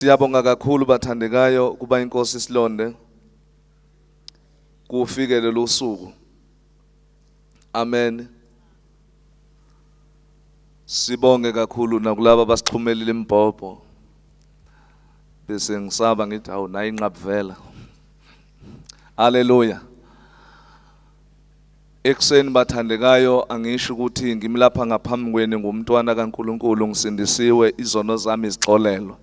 Siyabonga kakhulu bathandekayo kuba inkosi silonde kufike lolu suku. Amen. Sibonge kakhulu nakulabo abasixhumelile imbhobho. Bese ngisaba ngithi hawu nayi inqabuvela. Haleluya. Ekuseni bathandekayo angisho ukuthi ngimlapha ngaphambi kwenu ngumntwana kaNkuluNkulu ngisindisiwe izono zami zixolelwa.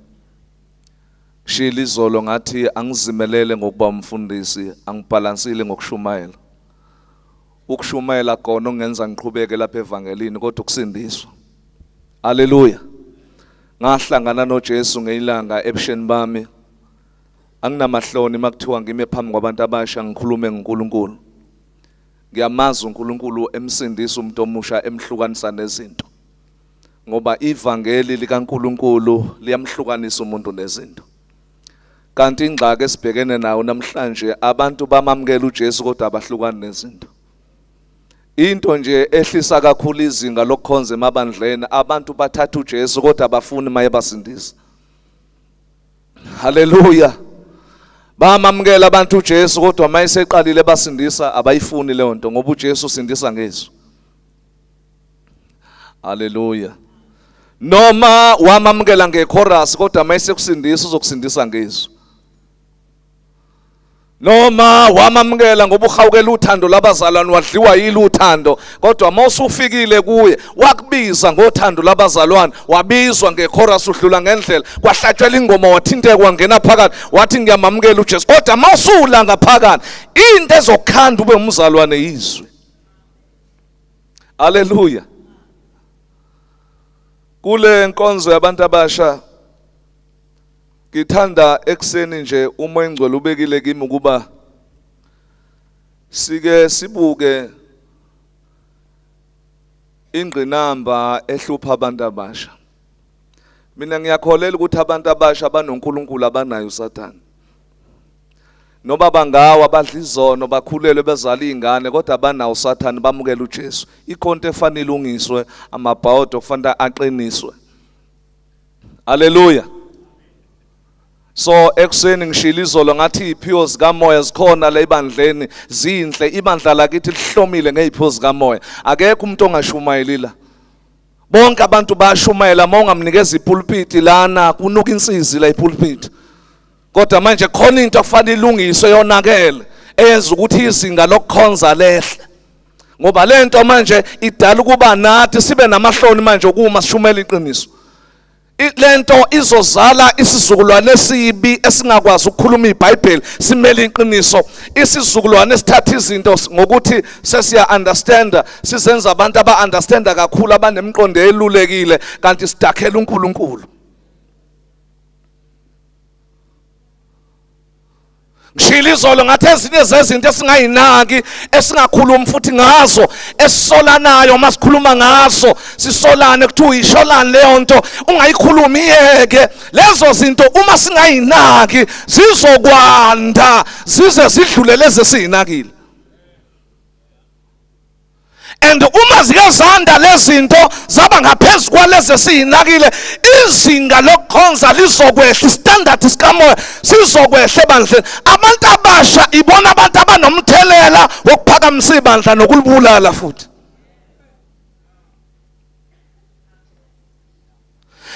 Shila izolo ngathi angizimelele ngokuba umfundisi angibhalansile ngokushumayela. Ukushumayela kona okungenza ngiqhubeke lapha evangelini kodwa ukusindiswa. Haleluya. Ngahlangana noJesu ngeilanga ebusheni bami. Anginamahloni makuthiwa ngime phambi kwabantu abasha ngikhulume ngoNkulunkulu. Ngiyamazi uNkulunkulu emsindisa umuntu omusha emhlukanisa nezinto. Ngoba ivangeli likaNkulunkulu liyamhlukanisa umuntu nezinto. Kanti ingxaki esibhekene nayo namhlanje abantu bamamukela uJesu kodwa abahlukani nezinto. Into nje ehlisa kakhulu izinga lokukhonza emabandleni abantu bathatha uJesu kodwa abafuni maye basindisa. Haleluya. Bamamukela abantu uJesu kodwa mayeseqalile basindisa abayifuni leyo nto ngoba uJesu usindisa ngezwi. Haleluya. Noma wamamukela ngechorus kodwa mayesekusindisa uzokusindisa ngezwi. Noma wamamukela ngoba uhawukela uthando labazalwane wadliwa yilo uthando kodwa uma usufikile kuye wakubiza ngothando labazalwane wabizwa ngechorus udlula ngendlela kwahlatshwela ingoma wathinteka wangena phakathi wathi ngiyamamukela uJesu kodwa uma usula ngaphakathi into ezokhanda ube umzalwane yizwi. Haleluya. Kule nkonzo yabantu abasha ngithanda ekuseni nje uMoya Ingcwele ubekile kimi ukuba sike sibuke ingqinamba ehlupha abantu abasha. Mina ngiyakholela ukuthi abantu abasha banoNkulunkulu abanayo uSathane. Noma bangawa badla izono bakhulelwe bezala izingane kodwa banawo uSathane bamukela uJesu. Ikhonto efanele ilungiswe amabhawodo kufanele aqiniswe. Haleluya. So ekuseni ngishilo izolo ngathi iziphiwo zikamoya zikhona la ebandleni zinhle ibandla lakithi lihlomile ngeziphiwo zikamoya. Akekho umuntu ongashumayeli la. Bonke abantu bayashumayela uma ungamnikeza ipulpiti lana kunuka insizi la ipulpiti. Kodwa manje khona into okufanele ilungiswe yonakele eyenza ukuthi izinga lokukhonza lehle. Ngoba lento manje idala ukuba nathi sibe namahloni manje ukuma sishumela iqiniso. Lento izozala isizukulwane esibi esingakwazi ukukhuluma iBhayibheli simele iqiniso. Isizukulwane esithatha izinto ngokuthi sesiya understand sizenza abantu aba understand kakhulu abanemiqondo elulekile kanti sidakhela uNkulunkulu. Ngishilo izolo ngathi ezinye zezinto esingayinaki esingakhulumi futhi ngazo esisolanayo uma sikhuluma ngazo sisolane kuthiwa uyisholani leyo nto ungayikhulumi iyeke lezo zinto uma singayinaki zizokwanda zize zidlule lezi esiyinakile. And uma zike zanda lezinto zaba ngaphezu kwalezi esiyinakile izinga lokukhonza lizokwehla istandard sikamoya sizokwehla ebandleni. Abantu abasha ibona abantu abanomthelela wokuphakamisa ibandla nokulibulala futhi.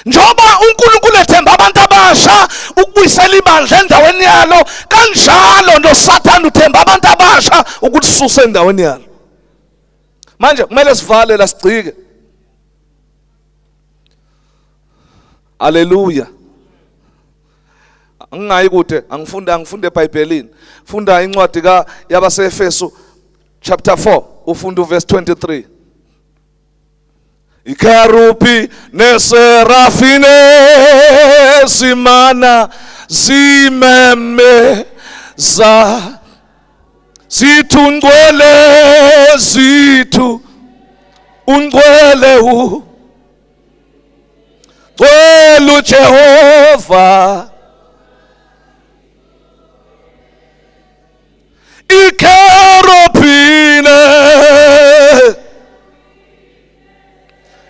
Njengoba uNkulunkulu ethemba abantu abasha ukubuyisela ibandla endaweni yalo, kanjalo noSathane uthemba abantu abasha ukulisusa endaweni yalo. Manje kumele sivale la sigcike. Haleluya. Angingayi kude, angifunda angifunde eBhayibhelini. Funda incwadi ka yabaseEfesu chapter 4 ufunda uverse 23. Ikerubi neserafine zimana zimeme za zithu ngcwele zithu ungcwele u ngcwele uJehova ikerobhine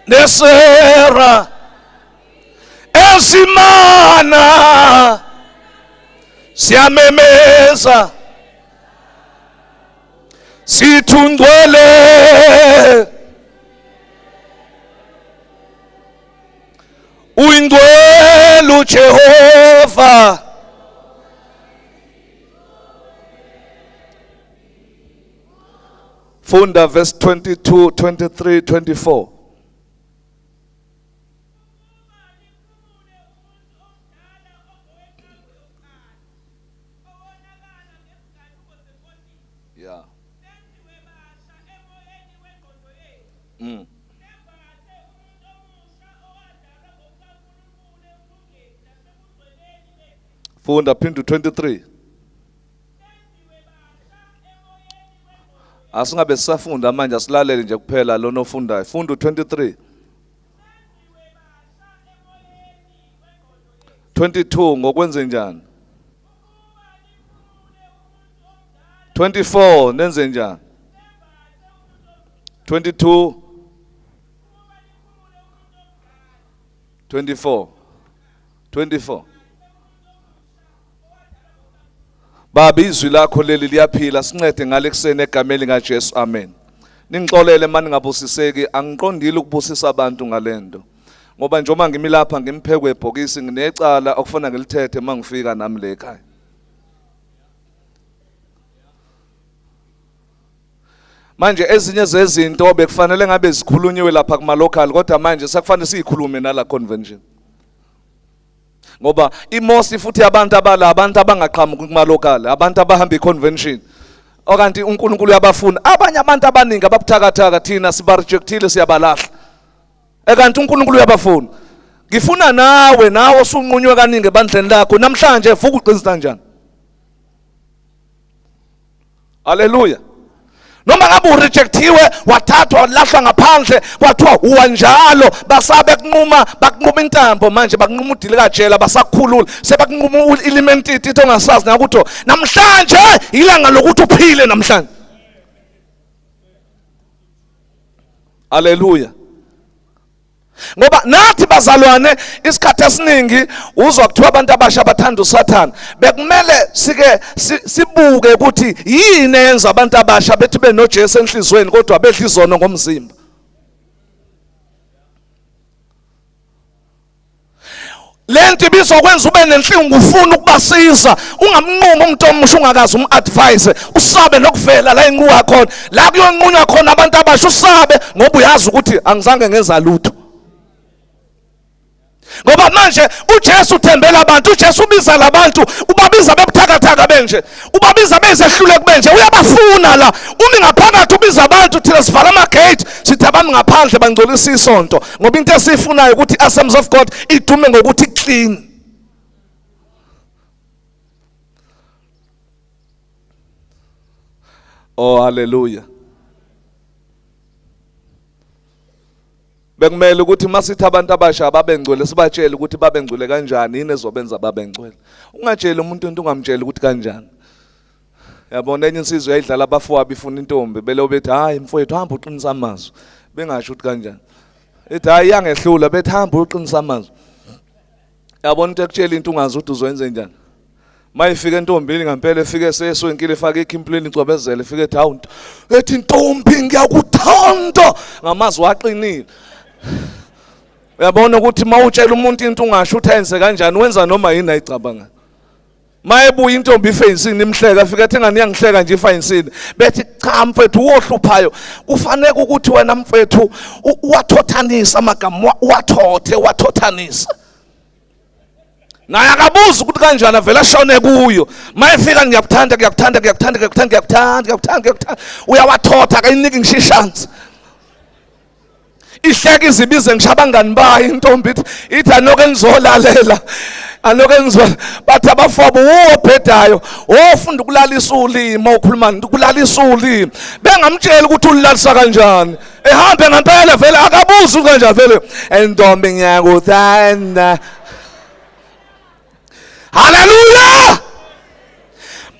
nesera Siyazimana, siyamemeza, sithi ungcwele. Uyingcwele uJehova. Funda verse 22, 23, 24. Yeah. Funda phinda 23. Asingabe sisafunda manje, asilalele nje kuphela lona ofundayo. Funda u23. 22 ngokwenze njani? 24 nenze njani? 22 24 24. Baba, izwi lakho leli liyaphila, sincede ngale kuseni egameni likaJesu, amen. Ningixolele mani ngabusiseki, angiqondile ukubusisa abantu ngalento. Ngoba njengoba ngimi lapha ngimphekwe ebhokisi, nginecala okufana ngilithethe mangifika nami le ekhaya. Manje ezinye zezinto bekufanele ngabe zikhulunyiwe lapha kuma local, kodwa manje sekufanele siyikhulume nala convention. Ngoba imosi futhi abantu abala, abantu abangaqhamuki kuma local, abantu abahamba iconvention. Okanti uNkulunkulu uyabafuna. Abanye abantu abaningi ababuthakathaka thina siba rejectile, siyabalahla. Ekanti uNkulunkulu uyabafuna. Ngifuna nawe, nawe osunqunywe kaningi ebandleni lakho namhlanje, vuka uqinisa kanjani. Haleluya. Noma ngabe urejectiwe, wathathwa walahlwa ngaphandle, kwathiwa uwanjalo, basabe kunquma, bakunquma intambo manje, bakunquma udilikajela, basakukhulula, sebakunquma ilimentiti into ongasazi nakuthi namhlanje ilanga lokuthi uphile namhlanje. Haleluya. Ngoba nathi bazalwane isikhathi esiningi uzwa kuthiwa abantu abasha bathanda uSathane. Bekumele sike sibuke ukuthi yini eyenza abantu abasha bethi benoJesu enhlizweni kodwa bedla izono ngomzimba. Lento ibizokwenza ube nenhlungu, ufuna ukubasiza, ungamnqumi umuntu omusha ungakaze umadvise, usabe nokuvela la inquwa khona, la kuyonqunywa khona abantu abasha, usabe ngoba uyazi ukuthi angizange ngenza lutho. Ngoba manje uJesu uthembela abantu, uJesu ubiza labantu, ubabiza bebuthakathaka benje, ubabiza bezehluleki benje, uyabafuna la. Umi ngaphakathi ubiza abantu, thina sivala ama-gate, sithi abami ngaphandle bangcolisa isonto, ngoba into esiyifunayo ukuthi i-Assemblies of God idume ngokuthi clean. Oh, hallelujah. Bekumele ukuthi masithi abantu abasha ababengcwele sibatshele ukuthi babengcwele kanjani, yini ezobenza babengcwele. Ungatsheli umuntu into ungamtsheli ukuthi kanjani. Yabona enye insizwa yayidlala abafowabo ifuna intombi, belo bethi hayi mfowethu hamba uqinisa amazwi, bengasho ukuthi kanjani. Ethi hayi iyangehlula, bethi hamba uqinisa amazwi. Yabona into ekutshela into ungazi ukuthi uzoyenza njani. Mayifika entombini ngempela, efike seswenkile, ifake ikhimpuleni icwebezele, ifike ethi hawu, ethi ntombi ngiyakuthanda, ngamazwi aqinile. Uyabona ukuthi mawutshela umuntu into ungasho ukuthi ayenze kanjani, wenza noma yini ayicabanga. Mayebuya intombi ifeyisini imhleka, afike ethi ngani iyangihleka nje ifeyisini. Bethi cha mfethu wohluphayo, kufanele ukuthi wena mfethu uwathothanisa amagama, uwathothe, uwathothanisa. Naye akabuzi ukuthi kanjani, avele ashone kuyo. Mayefika ngiyakuthanda, ngiyakuthanda, ngiyakuthanda, ngiyakuthanda, ngiyakuthanda, ngiyakuthanda, ngiyakuthanda. Uyawathotha, akayiniki ngisho ishansi. Ihleka izibize ngisho abangani bayo intombi, ithi ithi anoke nizolalela, anoke nizo, bathi abafowabo uwobhedayo, ofunda ukulalisa ulimi, okhuluma ukulalisa ulimi, bengamtsheli ukuthi ulilalisa kanjani. Ehambe ngempela vele akabuzi kanjani vele, entombi ngiyakuthanda. Haleluya.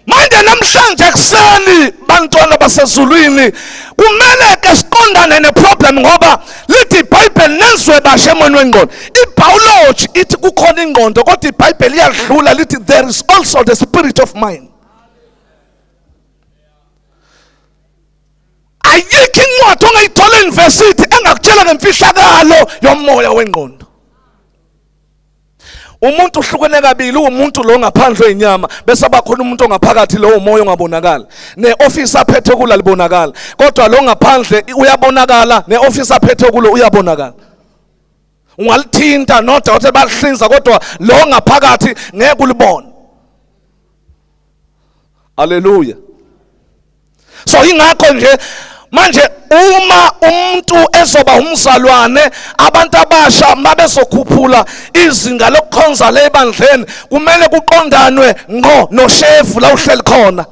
Manje namhlanje ekuseni bantu Bantwana basezulwini, kumele ke siqondane neproblem, ngoba lithi iBhayibheli nenzwe basha emoyeni wengqondo. Ibiology ithi kukhona ingqondo, kodwa iBhayibheli iyadlula lithi there is also the spirit of mind. Ayikho incwadi ongayithola e-university engakutshela ngemfihlakalo yomoya wengqondo. Umuntu uhlukene kabili, umuntu lo ngaphandle wenyama, bese abakhona umuntu ongaphakathi, lowo umoya ongabonakali. Ne-office aphethe kulo alibonakala, kodwa lo ngaphandle uyabonakala, ne-office aphethe kulo uyabonakala. Ungalithinta nodokotela balihlinza, kodwa lo ngaphakathi ngeke ulibone. Haleluya. So ingakho nje manje uma umuntu ezoba umzalwane, abantu abasha mabezokhuphula izinga lokukhonza le ebandleni, kumele kuqondanwe ngqo noshefu la uhleli khona.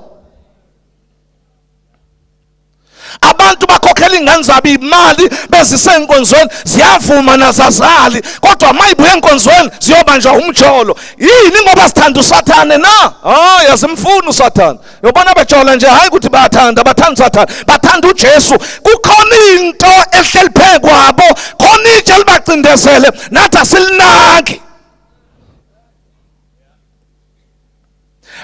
Abantu bakhokhela ingane zabo imali bezise enkonzweni, ziyavuma nazazali, kodwa mayibuye enkonzweni ziyobanjwa umjolo. Yini? Ngoba sithanda uSathane na? Hayi, asimfuni uSathane. Yobona bejola nje, hayi ukuthi bayathanda, bathanda uSathane, bathanda uJesu. Kukhona into ehleli phezu kwabo, khona itshe libacindezele, nathi asilinaki.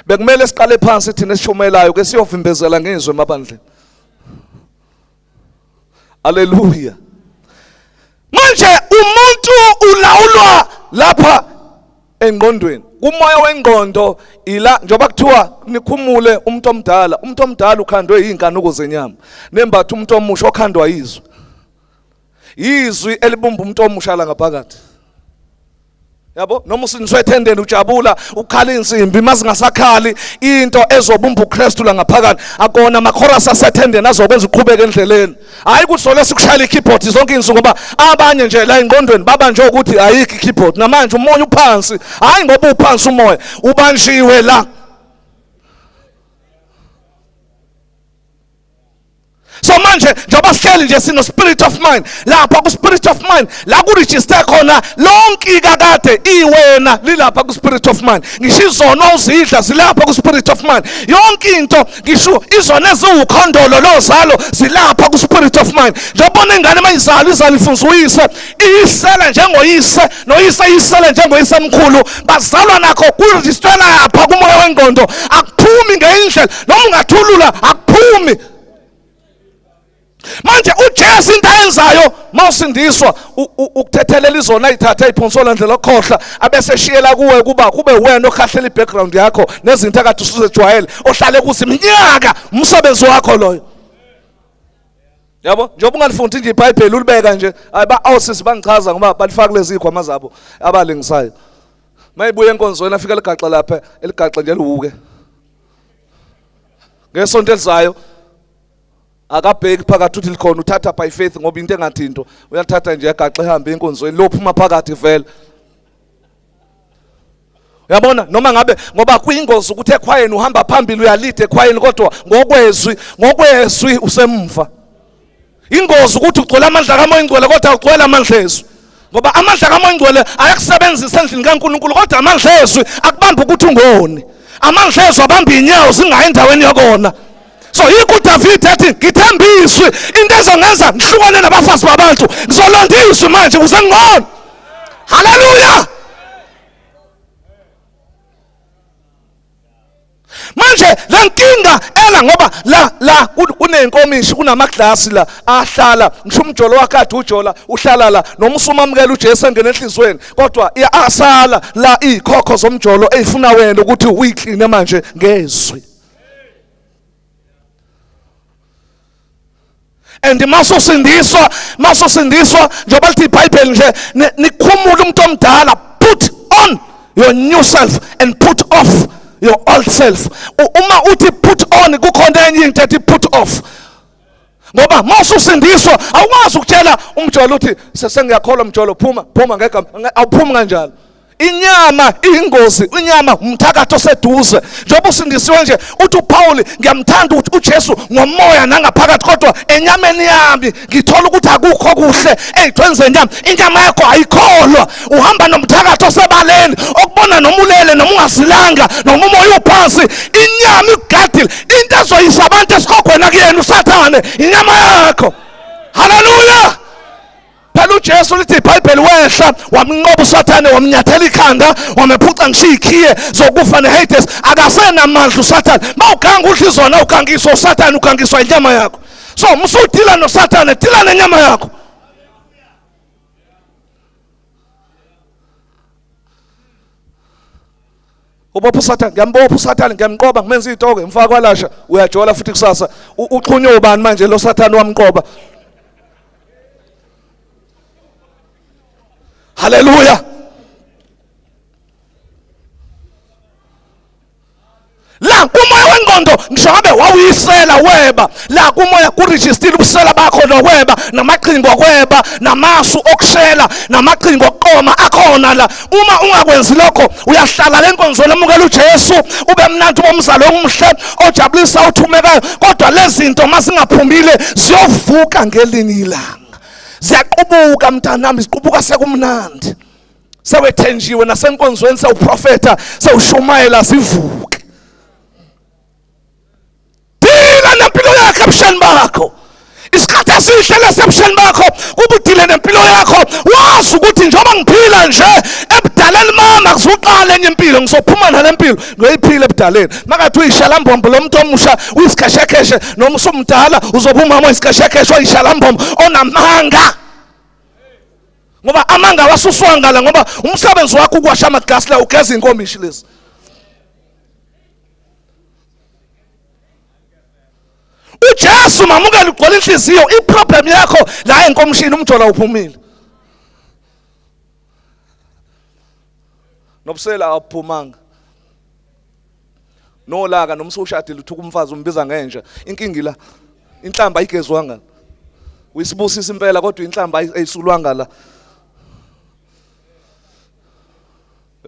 Bekumele siqale phansi thina esishumelayo ke siyovimbezela ngezwe emabandleni. Haleluya. Manje umuntu ulawulwa lapha engqondweni, kumoya wengqondo. Ila njengoba kuthiwa nikhumule umuntu omdala. Umuntu omdala ukhandwe izinkanuko zenyama, nembatha umuntu omusha okhandwa izwi. Izwi elibumba umuntu omusha la ngaphakathi. Yabo, noma usiniswe ethendeni ujabula, ukhala insimbi, mazingasakhali, into ezobumba uKristu la ngaphakathi. Akona amakhorasi asethendeni azokwenza uqhubeke endleleni. Hayi ukuthi sole sikushayela ikeyboard zonke insuku, ngoba abanye nje la engqondweni babanjwe ukuthi ayikho ikeyboard. Namanje umoya uphansi, hayi ngoba uphansi umoya, ubanjiwe la. So manje njengoba sihleli nje sino spirit of mind lapha, ku spirit of mind la ku register khona lonke ikakade iwena lilapha ku spirit of mind. Ngisho izono uzidla zilapha ku spirit of mind. Yonke into, ngisho izono eziwukhondolo lozalo zilapha ku spirit of mind. Njengoba ingane mayizalwa, izalwa ifunza uyise, iyisele njengoyise, noyise iyisele njengoyise mkhulu, bazalwa nakho, kuregister lapha kumoya wengqondo. Akuphumi ngendlela, noma ungathulula akuphumi. Manje uJesu into ayenzayo mawusindiswa, ukuthethelela izona ayithatha ayiphonsela ndlela okhohla, abese shiyela kuwe kuba kube wena okhahlela ibackground yakho nezinto akade usuzejwayele ohlale kuze iminyaka, umsebenzi wakho loyo. Yabo, njengoba ungalifundi nje iBhayibheli, ulibeka nje, hayi ba awusisi bangichaza ngoba balifaka kulezi zikhwama zabo abalingisayo. Mayibuye enkonzweni afika ligaxa lapha, eligaxa nje liwuke. Ngesonto elizayo akabheki phakathi uthi likhona, uthatha by faith ngoba into engathi into uyalithatha nje agaxe ehambe enkonzweni, lophuma phakathi vele. Uyabona, noma ngabe ngoba kuyingozi ukuthi ekhwayeni uhamba phambili, uyalida ekhwayeni, kodwa ngokwezwi usemva. Ingozi ukuthi ugcwele amandla kaMoya Ingcwele kodwa ugcwele amandla ezwi, ngoba amandla kaMoya Ingcwele ayakusebenzisa endlini kaNkulunkulu, kodwa amandla ezwi akubamba ukuthi ungoni. Amandla ezwi abamba inyawo zingayi endaweni yokona. So yikho uDavid ethi ngithembiswe into ezongenza ngihlukane nabafazi babantu, ngizolonda izwi manje ukuze ngingone. Haleluya. Manje le nkinga ela ngoba la kunenkomishi, kunamaglasi la ahlala, ngisho umjolo wakade ujola uhlala la, noma usumamukela uJesu engena enhlizweni, kodwa asala la izikhokho zomjolo ezifuna wena ukuthi uyikline manje ngezwi. And masosindiswa njengoba lithi iBhayibheli nje, nikhumule umuntu omdala, put on your new self and put off your old self. Uma uthi put on, kukhona enye into ethi put off, ngoba mawususindiswa awukwazi ukutshela umjolo uthi sesengiyakholwa mjolo, phuma phuma ngegama. Awuphumi kanjalo. Inyama iyingozi, inyama umthakathi oseduze. Njengoba usindisiwe nje, uthi uPaul ngiyamthanda uJesu ngomoya nangaphakathi, kodwa enyameni yami ngithola ukuthi akukho kuhle ey'thweni zenyama. Inyama yakho ayikholwa, uhamba nomthakathi osebaleni okubona noma ulele noma ungazilanga noma umoya uphansi. Inyama ikugadile, into ezoyisa abantu esikogweni akuyena uSathane, inyama yakho. Haleluya! Phela uJesu lithi iBhayibheli wehla wamnqoba uSathane, wamnyathela ikhanda, wamephuca ngisho ikhiye zokufa neHades. Akasenamandla uSathane. Mawuganga udla izona ugangiswa uSathane, ugangiswa inyama yakho. So musudila noSathane, dila nenyama yakho. Ubopha uSathane, ngiyambopha uSathane, ngiyamqoba, ngimenza itoke, ngimfaka kwalasha, uyajola futhi kusasa. Uxhunywe ubani manje lo Sathane wamqoba? Haleluya. La kumoya wengqondo ngisho ngabe wawuyisela weba, la kumoya kurejistile ubusela bakho nokweba namaqhinga okweba namasu okushela namaqhinga okuqoma akhona la. Uma ungakwenzi lokho uyahlala le nkonzo lemukela uJesu, ube mnandi, ube umzali omuhle ojabulisa othumekayo, kodwa lezi zinto mazingaphumile ziyovuka ngelinye ilanga. Ziyaqubuka mntanami, ziqubuka sekumnandi, sewethenjiwe nasenkonzweni, sewuprofetha, sewushumayela, zivuke. Dila nempilo yakho ebusheni bakho. Isikhathi esihle lesebusheni bakho kubudile nempilo yakho, wazi ukuthi njengoba ngiphila nje ebudaleni mama kuzoqala enye impilo, ngizophuma nale mpilo ngiyoyiphila ebudaleni. Makathi uyishalambombo lo muntu omusha uyisikheshekheshe, noma usumdala uzoba umama oyisikheshekheshe oyishalambombo onamanga, ngoba amanga awasuswa ngala, ngoba umsebenzi wakho ukuwasha amagasi la, ugeza inkomishi lezi. uJesu mamukela ugcwele inhliziyo. Iproblem yakho la enkomishini, umjola uphumile nobusela awuphumanga nolaka, noma usushadile uthuka umfazi umbiza ngenja. Inkingi la inhlamba ayigezwanga, uyisibusisa impela kodwa inhlamba ayisulwanga la.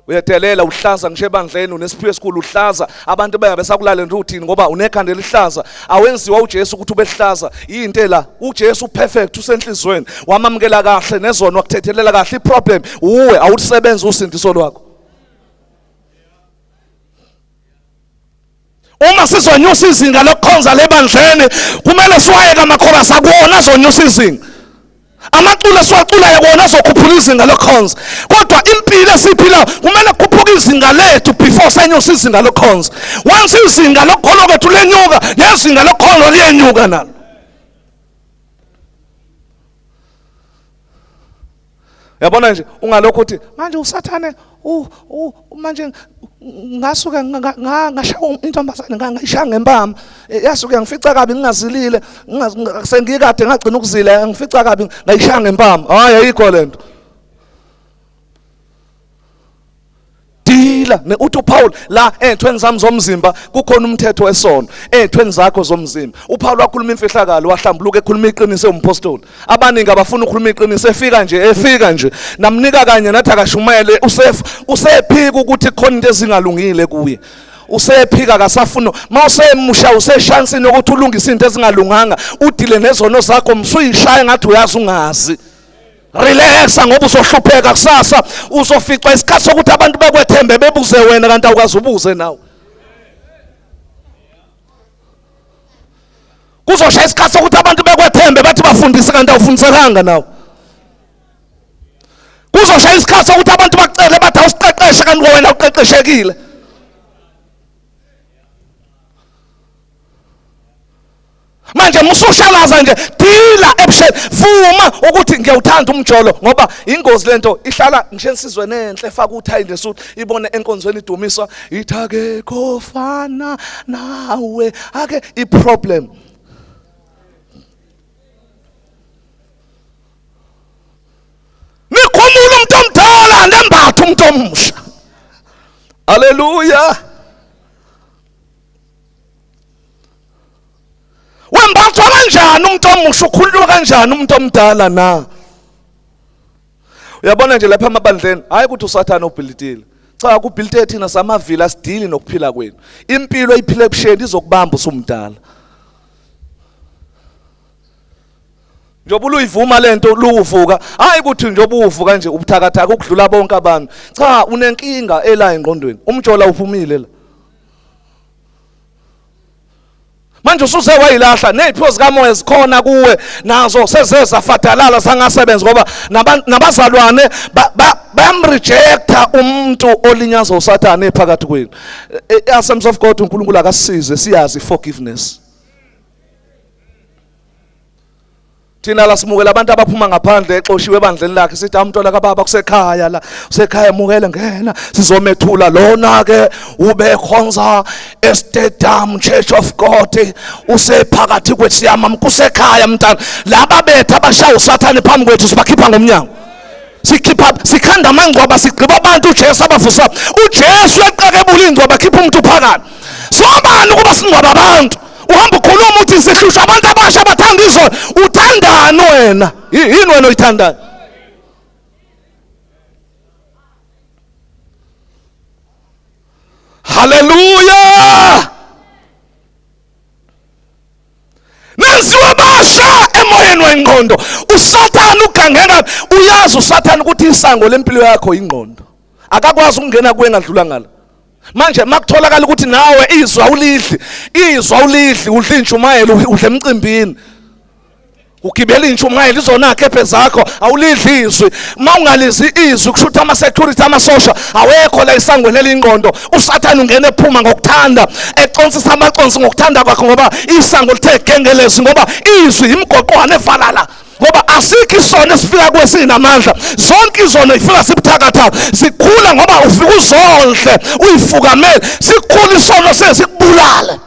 Uyadelela, uhlaza ngisho ebandleni, unesiphiwo esikhulu, uhlaza abantu bengabe sakulale nje uthini ngoba unekhanda elihlaza. Awenziwa uJesu ukuthi ubehlaza yinto la. uJesu perfect, usenhlizweni, wamamukela kahle nezono wakuthethelela kahle. Iproblem uwe awusebenza usindiso lwakho. Uma sizonyusa izinga lokukhonza lebandleni kumele siwayeke amakhorasi akuwona azonyusa izinga, amaculo esiwaculayo kona azokhuphula izinga lokukhonza, kodwa impilo esiyiphilayo kumele kukhuphuke izinga lethu before senyusa izinga lokukhonza. Once izinga lokukholwa kwethu lenyuka, nezinga lokukhonza liyenyuka nalo. Yabona nje ungalokhu uthi manje uSathane manje ngasuke ngashaya intombazane, ngayishaya ngempama, yasuke ngifica kabi ngingazilile, sengikade ngagcina ukuzila, ngifica kabi ngayishaya ngempama. Hayi, ayikho lento. Dila uthi uPaul la ey'nthweni zami zomzimba kukhona umthetho wesono ey'nthweni zakho zomzimba. UPaul wakhuluma imfihlakalo, wahlambuluka ekhuluma iqiniso ewumpostoli. Abaningi abafuna ukukhuluma iqiniso, efika nje efika nje namnika kanye nathi akashumayele, usephika ukuthi khona into ezingalungile kuye, usephika akasafuna. Mawusemusha useshansini yokuthi ulungise into ezingalunganga, udile nezono zakho, msuyishaya ngathi uyazi ungazi. Relaxa ngoba uzohlupheka kusasa, uzoficwa isikhathi sokuthi abantu bekwethembe bebuze wena kanti awukaze ubuze nawe. Kuzoshaya isikhathi sokuthi abantu bekwethembe bathi bafundise kanti awufundisekanga nawe. Kuzoshaya isikhathi sokuthi abantu bakucele bathi awusiqeqeshe kanti wena uqeqeshekile. Manje musushalaza nje, dila ebusheni, vuma ukuthi ngiyawuthanda umjolo, ngoba ingozi lento ihlala ngisho ensizweni enhle efaka uthayi nesuthu, ibone enkonzweni idumiswa ithi akekho fana nawe ake iproblem. Nikhumula umuntu omdala nembatha umuntu omusha. Haleluya. Wembathwa kanjani umuntu omusha, ukhululwa kanjani umuntu omdala na? Uyabona nje lapha emabandleni, hayi ukuthi uSathane ubhilitile. Cha, kubhilite thina samavila, sidili nokuphila kwenu. Impilo eyiphila ebusheni izokubamba usumdala. Njengoba uluyivuma lento luvuka, hayi ukuthi njengoba uvuka nje ubuthakathaka ukudlula bonke abantu. Cha, unenkinga ela engqondweni. Umjola uphumile la. Manje usuze wayilahla neziphiwo zikamoya zikhona kuwe, nazo seze zafadalala sangasebenzi, ngoba nabazalwane bayamrejecta umuntu olinyaza uSathane phakathi kwenu. Assemblies of God, uNkulunkulu akasisize siyazi forgiveness. Thina la simukela abantu abaphuma ngaphandle exoshiwe ebandleni lakhe, sithi amntwana kababa kusekhaya la, usekhaya, mukele, ngena, sizomethula lona ke ubekhonza eStadium Church of God, usephakathi kwethu, siyama kusekhaya mntana. Laba bethu abashaya uSathane phambi kwethu sibakhipha ngomnyango, sikhipha, sikhanda amangcwaba, sigqiba abantu uJesu abavusa. UJesu uyaqakebula ingcwaba, khipha umuntu phakathi. Sobani ukuba singcwaba abantu? Uhamba ukhuluma uthi sihlushwa abantu abasha abathanda izono. Uthandani wena? Yini wena oyithandayo? Haleluya! Nenziwa basha emoyeni wengqondo. USathane ugangeka, uyazi uSathane ukuthi isango lempilo yakho ingqondo, akakwazi ukungena kuwe ngadlula ngala. Manje makutholakala ukuthi nawe izwi awulidli, izwi awulidli, udla intshumayelo, udla emcimbini, ugibela intshumayelo, izona khephe zakho, awulidli izwi. Uma ungalizi izwi, kusho ukuthi ama-security, amasosha awekho la esangweni elingqondo. USathane ungena ephuma ngokuthanda, econsisa amaconsi ngokuthanda kwakhe, ngoba isango lithe gengelezi, ngoba izwi imigoqwane evalala, ngoba asikho isono esifika kuwe sinamandla. Zonke izono ifika sibuthakathaka, zikhula ngoba ufika uzondle, uyifukamele, sikhula isono sesikubulala.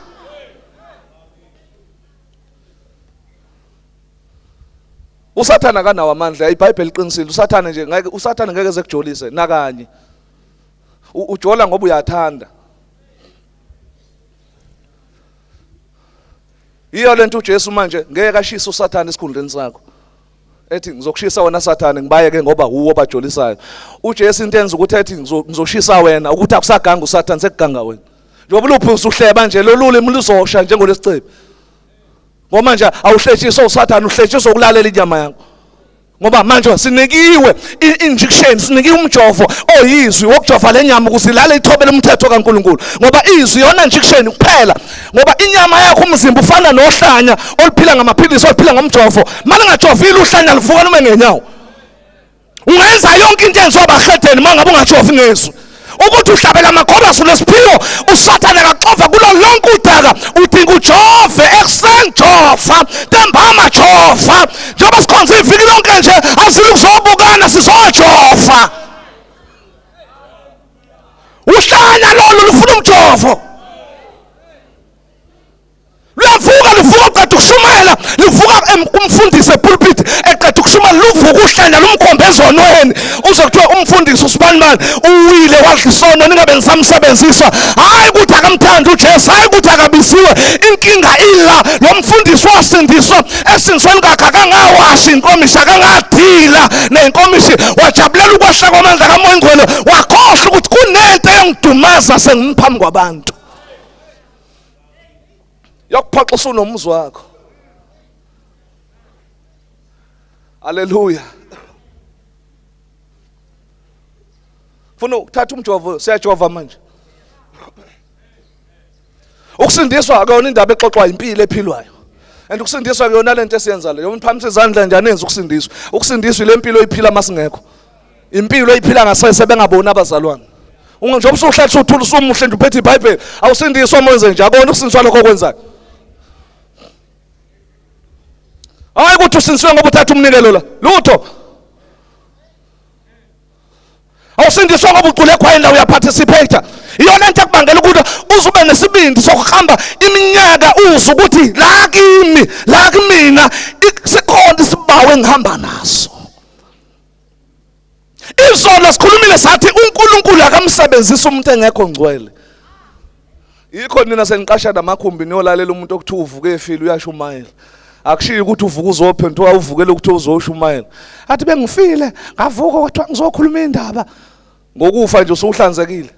USathane akanawo amandla, iBhayibheli liqinisile. USathane nje ngeke, uSathane ngeke zekujolise nakanye. Ujola ngoba uyathanda. Yiyo lento uJesu manje ngeke ashise uSathane esikhundleni sakho, ethi ngizokushisa wena Sathane, ngibayeke ngoba uwo bajolisayo. UJesu into enza ukuthi ethi ngizoshisa wena ukuthi akusaganga uSathane, sekuganga wena. Njengoba uluphi usuhleba nje, lolu limi luzosha njengolesicebi, ngoba manje awuhletshiswa uSathane, uhletshiswa ukulalela inyama yakho, ngoba manje sinikiwe i-injection, sinikiwe umjovo oyizwi wokujova lenyama ukuze ilale ithobele umthetho kaNkuluNkulu, ngoba izwi yona injection kuphela. Ngoba inyama yakho, umzimba ufana nohlanya oluphila ngamaphilisi, oluphila ngomjovo. Manje ngajovile uhlanya luvuka noma ngenyawo. Ungenza yonke into enziwa abahedeni uma ngabe ungajovi ngezwi. Ukuthi uhlabela amakhorasi, unesiphiwo, uSathane akaxova kulo lonke udaka. Udinga ujove ekuseni, jova ntambama, jova. Njengoba sikhonza iviki lonke nje, asili kuzobukana, sizojova. Uhlanya lolu lufuna umjovo, luyavuka, luvuka uqeda ukushumayela, luvuka kumfundisi epulpit eqeda ukushumayela, luvuka uhlanya lumkhombe ezonweni. Uze kuthiwa umfundisi usibanibani uwile, wadla isono, ningabe nisamsebenzisa. Hhayi ukuthi akamthandi uJesu, hhayi ukuthi akabisiwe, inkinga ila lo mfundisi wasindiswa, esindisweni kakhe akangawashi inkomishi, akangadila nenkomishi, wajabulela ukwehla kwamandla kaMoya Ingcwele, wakhohlwa ukuthi kunento eyongidumaza sengimphambi kwabantu, yokuphoxa usunomuzwa wakho. Haleluya! Funa ukuthatha umjovo, siyajova manje. Ukusindiswa akuyona indaba exoxwa, impilo ephilwayo, and ukusindiswa kuyona lento esiyenza leyo niphakamisa izandla nje, anenzi ukusindiswa. Ukusindiswa ile mpilo oyiphila masingekho, impilo oyiphila ngasese bengaboni abazalwane. Njengoba usuhlala usuthula, usumuhle nje, uphethe iBhayibheli, awusindiswa mwenze nje. Akona ukusindiswa lokho okwenzayo. Hayi ukuthi usindiswe ngoba uthatha umnikelo la, lutho. Awusindiswa ngoba ucule ekhwayeni la, uyaparticipate. Iyona into ekubangela ukuthi uze ube nesibindi sokuhamba iminyaka, uze ukuthi la kimi, la kumina sikhona isibawo engihamba naso. Izolo sikhulumile sathi uNkulunkulu akamsebenzisa umuntu engekho ngcwele. Yikho nina seniqasha namakhumbi niyolalela umuntu okuthiwa uvuke efile, uyashumayela. Akushiyi ukuthi uvuka uzophenduka uvukele ukuthi uzoshumayela. Athi bengifile, ngavuka kwathiwa ngizokhuluma indaba. Ngokufa nje usuhlanzekile.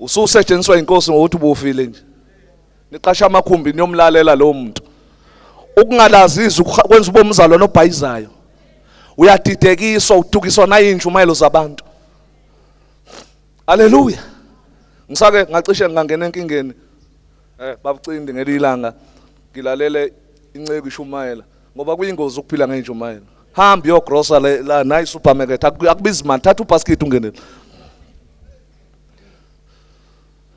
Ususetshenziswa inkosi ngokuthi ubufile nje. Niqasha amakhumbi niyomlalela lowo muntu. Ukungalazi izwi kwenza ube umzalwane obhayizayo. Uyadidekiswa, udukiswa nayintshumayelo zabantu. Haleluya. Ngisake ngacishe ngangena enkingeni. Babucindi ngelilanga ngilalele inceku ishumayela ngoba kuyingozi ukuphila ngeyintshumayelo. Hamba uyogrosa la nayi supermarket akubizi mali, thatha ubasket ungenele.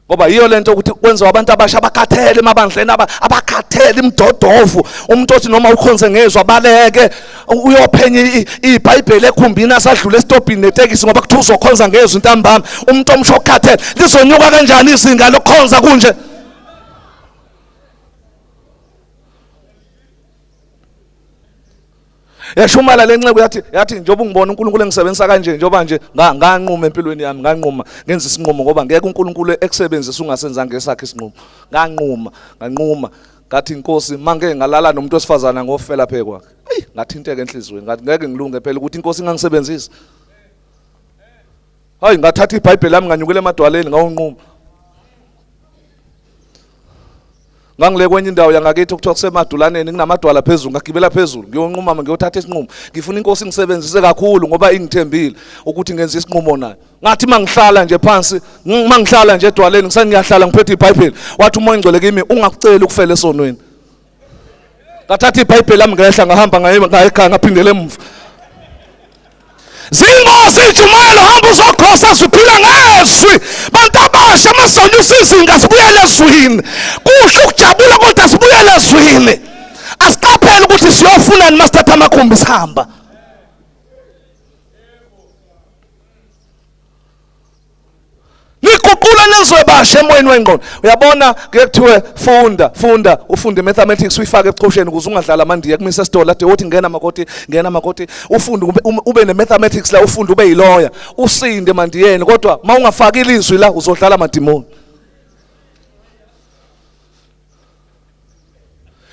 Ngoba yiyo lento ukuthi kwenziwa abantu abasha abakhathele emabandleni abakhathele imdodovu umuntu othi noma ukhonze ngezwe abaleke uyophenya iBhayibheli ekhumbini asadlula esitobhini netekisi ngoba kuthiwa uzokhonza ngezwe ntambama umuntu omsho okhathele lizonyuka kanjani izinga lokukhonza kunje. Yashumala lenceku yathi njengoba ungibona uNkulunkulu engisebenzisa kanje njengoba nje nganquma empilweni yami nganquma ngenza isinqumo ngoba ngeke uNkulunkulu ekusebenzisa ungasenzanga esakhe isinqumo nganquma nganquma ngathi inkosi mangeke ngalala nomuntu wesifazana ngofela phe kwakhe. Ayi ngathinteka enhliziyweni ngathi ngeke ngilunge phela ukuthi inkosi ingangisebenzisa. Hayi ngathatha iBhayibheli lami nganyukela emadwaleni ngawunquma. Ngangile kwenye indawo yangakithi okuthiwa kusemadulaneni kunamadwala phezulu ngagibela phezulu ngiyonquma ngiyothatha isinqumo ngifuna inkosi ingisebenzise kakhulu ngoba ingithembile ukuthi ngenze isinqumo nayo. Ngathi mangihlala nje phansi mangihlala nje edwaleni ngisangiyahlala ngiphethe iBhayibheli wathi uMoya oNgcwele kimi ungakuceli ukufela esonweni. Ngathatha iBhayibheli lami ngehla ngahamba ngaye ekhaya ngaphindela emuva. Zingozi intshumayelo hamba uzokhosa siphila ngezwi. Bantu abasha masonyusa izinga sibuyele ezwini. Kuhle ukujabula kodwa sibuyele ezwini. Asiqaphele ukuthi siyofunani masithatha amakhumbi sihamba. Niguqula nizwe basha emoyeni wengqondo. Uyabona kuye kuthiwe funda funda ufunde mathematics uyifake ebuchosheni ukuze ungadlala amandiya kumisa esitolo ade wothi ngena makoti ngena makoti ufunde ube ne mathematics la ufunde ube yiloya usinde mandiyeni kodwa mawungafaki ilizwi la uzodlala amadimoni.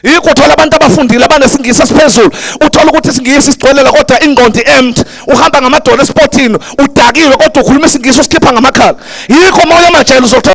Yikho uthola abantu abafundile abanesingisi esiphezulu, uthola ukuthi isingisi sigcwelela kodwa ingqondo empty. Uhamba ngamadolo esipotini, udakiwe kodwa ukhuluma isingisi usikhipha ngamakhala. Yikho uma uya emajele uzothola